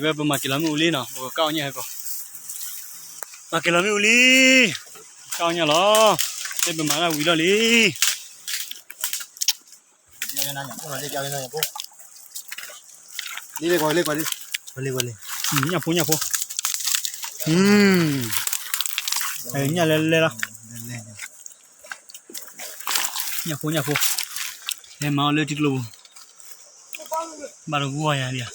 ဝဲပမၤက့ၤလီၤမ့ၣ်အူလံနီၤ, ပကၢ်အီၣ်ညၣ်ဟဲကီး, မၤက့ၤလီၤမ့ၣ်အူလံ, ကၢ်အီၣ်ညၣ်လီၤ, ဝဲပမၤတၢ်ဝံၤလီၤလံ. ညၣ်ဖိ ညၣ်ဖိ, ညၣ်လဲၤလဲၤလီၤ, ညၣ်ဖိ ညၣ်ဖိ, ဟဲမၤအီၤလၢထံကျိပူၤ, ဘၣ်တဂီၢ်ယၤဒံးဧါ.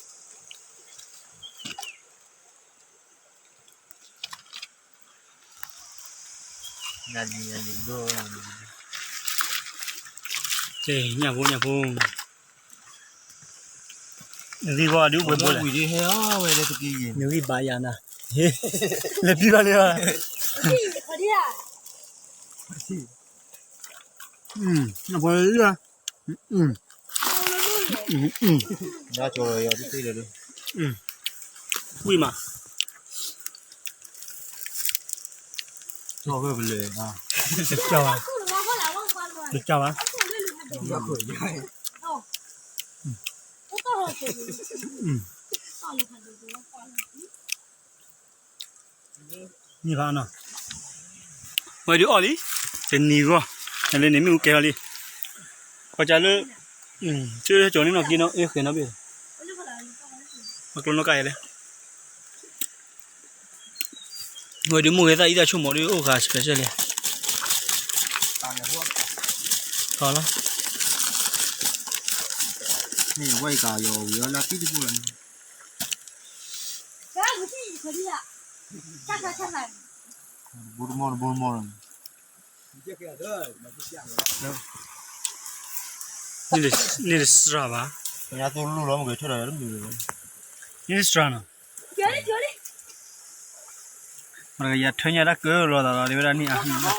ညၣ်ဖိ ညၣ်ဖိ, နဂံၢ်ဂီၢ်ဒုးဝဲဘိလဲၣ်, နဂံၢ်ဘါယၤနၤ, လဲၤပံဘၣ်လံဘၣ်, ညၣ်ဖိလၢ, ဝံၣ်မး, တကၢ်ဘၣ်, တကၢ်ဘၣ်, မ့ၢ်ဘၣ်နီၤ, ဝဲဒုးအီၣ်လံ, တနံၤဂီၢ်, နလၢန့ၣ်မ့ၣ်အူကဲထီၣ်လံ, ပှၤကးလၢ, ကၠိကၠိန့ၣ်နီၢ်က့နီၢ်အ့ၣ်ဃဲၤနီၢ်ဘ့ၣ်, မၤကျိနီၢ်ကါယဲလဲၣ်. ဝဲဒုးမိၢ်ဂဲၤသၣ်အံၤတၢ်ဆိကမိၣ်ဒုးအိၣ်ဃာ် special လံ, လီၤ, ဝဲကယီၤဝံၤအီၤလၢကံတပူၤလီၤန့ၣ်, တဘိတမီၢ်တဘိတမီၢ်လီၤန့ၣ်, န့ၣ်တစှၤဘၣ်, ညါသိၣ်လူၢ်လီၤမ့ၢ်ဂ့ၤထၢၣ်ဒီး, န့ၣ်တစှၤနီၤ, မတၤကယၤထၢညါတၢ်ကၢလီၤသးလီၤ ဒ်ဝဲဒၣ်န့ၣ်အါ,